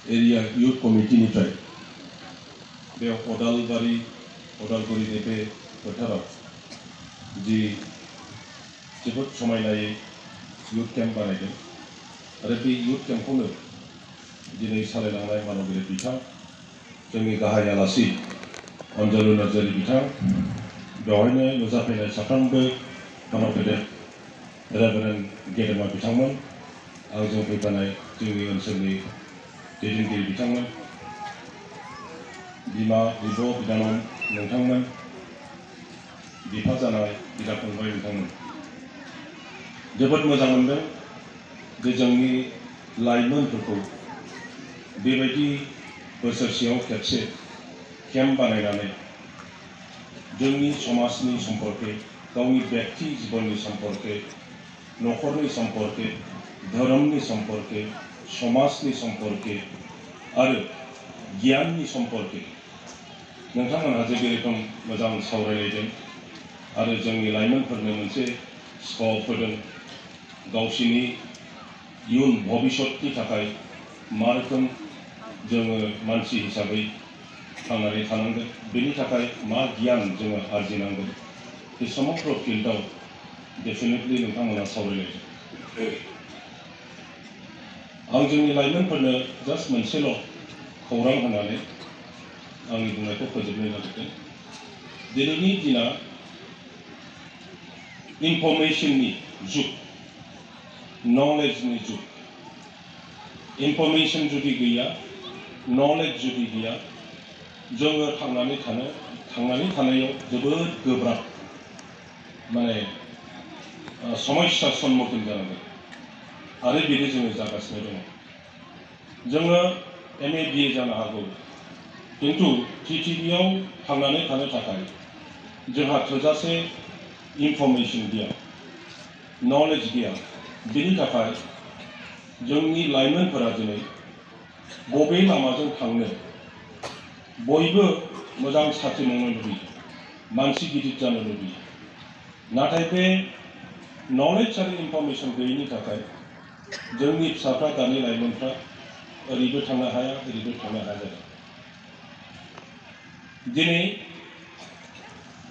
Area youth committee निफ्राय बे अदालगुरि नैबे फोथाराव जि जोबोद समायनायै यूथ कैम्प बानायदों आरो बे यूथ कैम्पखौनो दिनै सालायलांनाय मानगिरि बिथां जोंनि गाहाय आलासि अनजालु नार्जारि बिथां बेवहायनो नुजाफैनाय साफ्रोमबो मानगिरि रेभारेन्ड गेदेमा बिथांमोन आंजों फैफानाय जोंनि ओनसोलनि दैदेनगिरि बिथांमोन बिमा बिब' बिनानाव नोंथांमोन बिफा जानाय बिदा फंबाय नोंथांमोन जोबोद मोजां मोनदों जे जोंनि लाइमोनफोरखौ बेबायदि बोसोरसेयाव खेबसे केम्प बानायनानै जोंनि समाजनि सम्पर्के गावनि व्यक्ति जीवननि सम्पर्के न'खरनि सम्पर्के धोरोमनि सम्पर्के समाजनि सम्पर्के आरो गियाननि सम्पर्के नोंथांमोनहा जे बे रोखोम मोजां सावरायलायदों आरो जोंनि लाइमोनफोरनो मोनसे स्कप होदों गावसिनि इयुन भबिष्यतनि थाखाय मा रोखोम जोङो मानसि हिसाबै थांनानै थानांगोन बेनि थाखाय मा गियान जोङो आरजिनांगोन बे समग्र फिल्डआव डेफिनेटलि नोंथांमोनहा सावरायलायदों आं जोंनि लाइमोनफोरनो जास्ट मोनसेल' खौरां होनानै आंनि बुंनायखौ फोजोबनो नागिरदों दिनैनि दिना इनफरमेशननि जुग नलेजनि जुग इनफरमेशन जुदि गैया नलेज जुदि गैया जोङो थांनानै थानायाव जोबोद गोब्राब माने समस्या सम्मुखीन जानांगोन आरो बेनो जोङो जागासिनो दङ जोङो MA BA जानो हागौ किन्तु पृथिबियाव थांनानै थानो थाखाय जोंहा थोजासे इनफरमेशन गैया नलेज गैया बेनि थाखाय जोंनि लाइमोनफोरा दिनै बबे लामाजों थांनो बयबो मोजां साख्रि मावनो लुबैयो मानसि गिदिर जानो लुबैयो नाथाय बे नलेज आरो इनफरमेशन गैयैनि थाखाय जोंनि फिसाफ्रा दानि लाइमोनफ्रा ओरैबो थांनो हाया ओरैबो थांनो हाया जादों दिनै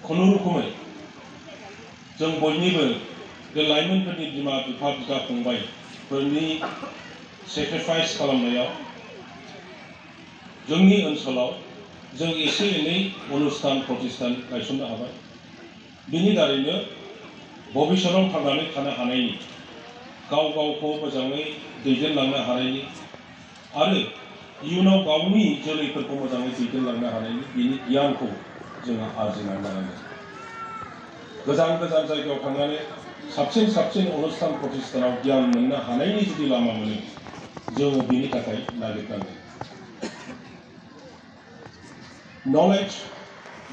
खुनुरुखुमै जों बयनिबो बे लाइमोनफोरनि बिमा बिफा बिदा फंबायफोरनि सेक्रिफाइस खालामनायाव जोंनि ओनसोलाव जों एसे एनै अनुष्ठान प्रतिष्ठान गायसननो हाबाय बिनि दारैनो भबिष्यतआव थांनानै थानो हानायनि गाव गावखौ मोजाङै दैदेनलांनो हानायनि आरो इयुनाव गावनि जोलैफोरखौ मोजाङै दैदेनलांनो हानायनि बिनि गियानखौ जोङो आरजिनानै लानांगोन गोजान गोजान जायगायाव थांनानै साबसिन अनुष्ठान प्रतिष्ठानाव गियान मोननो हानायनि जुदि लामा मोनो जोङो बिनि थाखाय नागिरनांगोन नलेज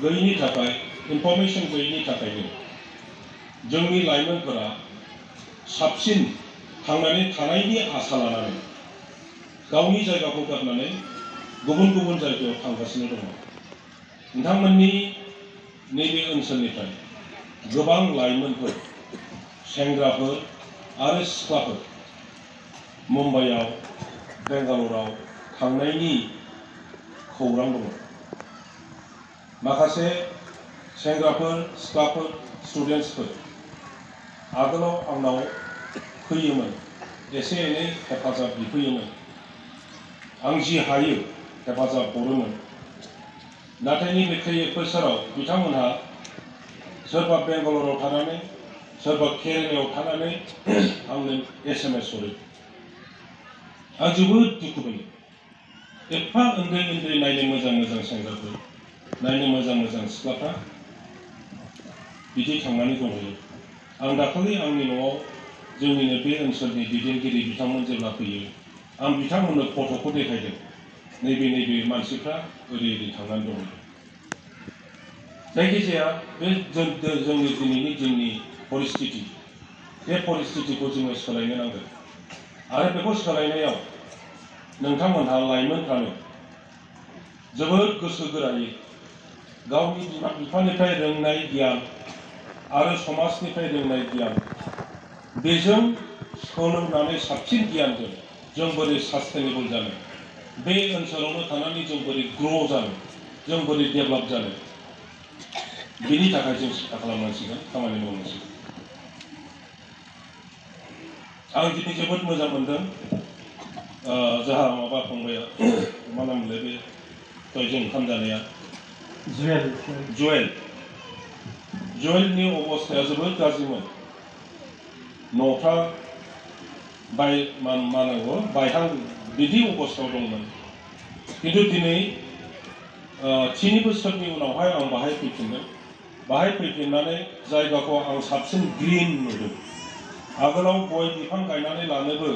गैयैनि थाखाय इनफरमेशन गैयैनि थाखायनो जोंनि लाइमोनफोरा साबसिन थांनानै थानायनि आसा लानानै गावनि जायगाखौ गारनानै गुबुन गुबुन जायगायाव थांगासिनो दङ नोंथांमोननि नैबे ओनसोलनिफ्राय गोबां लाइमोनफोर सेंग्राफोर आरो सिख्लाफोर मुम्बाइआव बेंगालराव थांनायनि खौरां दङ माखासे सेंग्राफोर सिख्लाफोर स्टुडेन्ट्सफोर आगोलाव आंनाव फैयोमोन एसे एनै हेफाजाब बिफैयोमोन आं जि हायो हेफाजाब हरोमोन नाथाय नैबे बोसोराव बिथांमोनहा सोरबा बेंगालराव थानानै सोरबा केरेलायाव थानानै आंनो SMS हरो आं जोबोद दुखु मोनो एफा उन्दै नायनो मोजां सेंग्राफोर नायनो मोजां सिख्लाफ्रा बिदि थांनानै दंहैयो आं दाखालि आंनि न'आव जोंनिनो बे ओनसोलनि दैदेनगिरि बिथांमोन जेब्ला फैयो आं बिथांमोननो फट'खौ देखायदों नैबे मानसिफ्रा ओरै थांनानै दं जायखिजाया बे जोंनि दिनैनि दिननि परिस्थिति बे परिस्थितिखौ जोङो सोलायनो नांगोन आरो बेखौ सोलायनायाव नोंथांमोनहा लाइमोनफ्रानो जोबोद गोसो गोरायै गावनि बिमा बिफानिफ्राय रोंनाय गियान आरो समाजनिफ्राय रोंनाय गियान बेजों सोलोंनानै साबसिन गियानजों जों बोरै सास्टेनेबल जानो, बे ओनसोलावनो थानानै जों बोरै ग्र' जानो, जों बोरै डेभेलप जानो, बेनि थाखाय जों सिन्था खालामनांसिगोन, खामानि मावनांसिगोन। आं दिनै जोबोद मोजां मोनदों जोंहा माबा फंबाया मा नाममोनलाय बे दहाय ओंखाम जानाया जुवेलनि अबस्थाया जोबोद गाज्रिमोन। न'फ्रा मानांगौ बायहां बिदि अबस्थायाव दंमोन। खिन्थु दिनै 3 बोसोरनि उनावहाय आं बाहाय फैफिनदों। बाहाय फैफिननानै जायगाखौ आं साबसिन ग्रिन नुदों। आगोलाव गय बिफां गायनानै लानोबो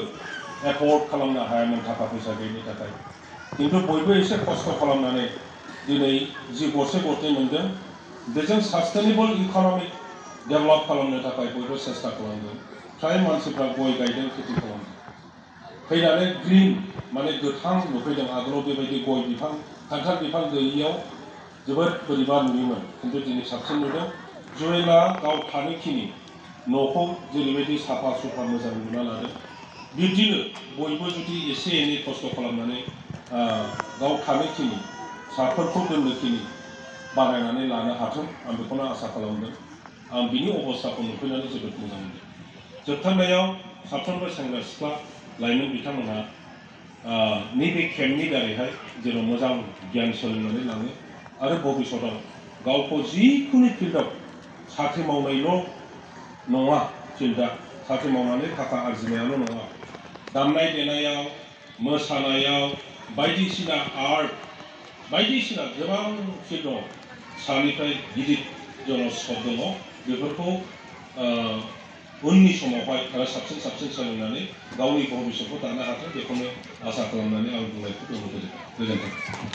एफर्ड खालामनो हायामोन थाखा फैसा गैयिनि थाखाय। खिन्थु बयबो एसे खस्थ' खालामनानै दिनै जि गरसे गरनै मोनदों बेजों सास्टेनेबल इक'नमिक डेभेलप खालामनो थाखाय बयबो सेस्था खालामदों। फ्राय मानसिफ्रा गय गायदों, खेथि खालामदों। फैनानै ग्रिन माने गोथां नुफैदों। आगोलाव बेबायदि गय बिफां, खान्थाल बिफां गैयियाव जोबोद बोरैबा नुयोमोन। खिन्थु दिनै साबसिन नुदों। जुवेला गाव थानोखिनि न'खौ जेरैबायदि साफा सुफा मोजां लुना लादों, बिब्दिनो बयबो जुदि एसे एनै खस्थ' खालामनानै गाव थानोखिनि फिसाफोरखौ दोननोखिनि बानायनानै लानो हाथों, आं बेखौनो आसा खालामदों। आं बिनि अबस्थाखौ नुफैनानै जोबोद मोजां मोनदों। जोबथारनायाव साफ्रोमबो सेंग्रा सिख्ला लाइमोन बिथांमोनहा नैबे केम्पनि दारैहाय जेराव मोजां गियान सोलोंनानै लाङो आरो भबिष्यताव गावखौ जिखुनु फिल्डआव साख्रि मावनायल' नङा, फिल्डआ साख्रि मावनानै थाखा आरजिनायाल' नङा, दामनाय देनायाव, मोसानायाव, बायदिसिना आर्ट, बायदिसिना गोबां फिल्ड दङ। फिसानिफ्राय गिदिर जोंनाव स्कप दङ। बेफोरखौ उननि समावहाय आरो साबसिन सोलोंनानै गावनि भबिष्यतखौ दानो हाथों, बेखौनो आसा खालामनानै आं बुंनायखौ दोनथ'बाय। गोजोन्थों।